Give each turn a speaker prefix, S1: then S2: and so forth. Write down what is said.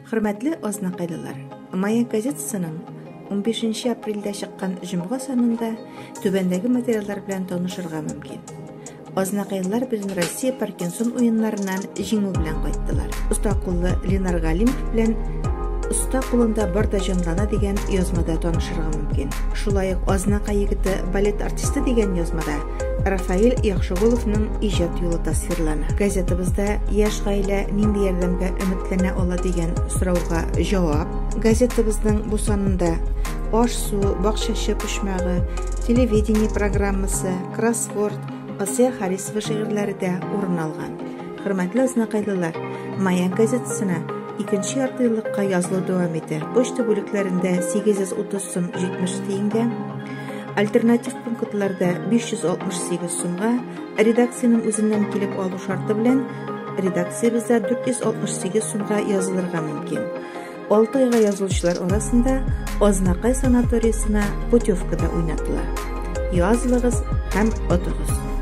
S1: Хөрмәтле азнакайлылар, Маяк газетасының 15 апрельдә чыккан җомга санында түбәндәге материаллар белән танышырга мөмкин. Азнакайлылар Бөтенроссия Паркинсон уеннарыннан җиңү белән кайттылар. Оста куллы Ленар Галимов белән Оста кулында бар да җанлана дигән язмада танышырга мөмкин. Шулай ук Азнакай егете балет артисты дигән язмада Рафаэль Яхшыгуловның иҗат юлы тасвирлана. Газетабызда яшь гаилә нинди ярдәмгә өметләнә ала дигән сорауга җавап. Газетабызның бу санында аш-су, бакчачы почмагы, телевидение программасы, кроссворд, Асия Харисова шигырьләре дә урын алган. Хөрмәтле азнакайлылар, Маяк газетасына икенче яртыеллыкка язылу дәвам итә. Почта бүлекләрендә 830 сум 70 тиенгә, альтернатив пунктларда 568 сумга, редакциянең үзеннән килеп алу шарты белән редакциябездә 468 сумга язылырга мөмкин. 6 айга язылучылар арасында Азнакай санаториясенә путевка да уйнатыла. Язылыгыз һәм отыгыз!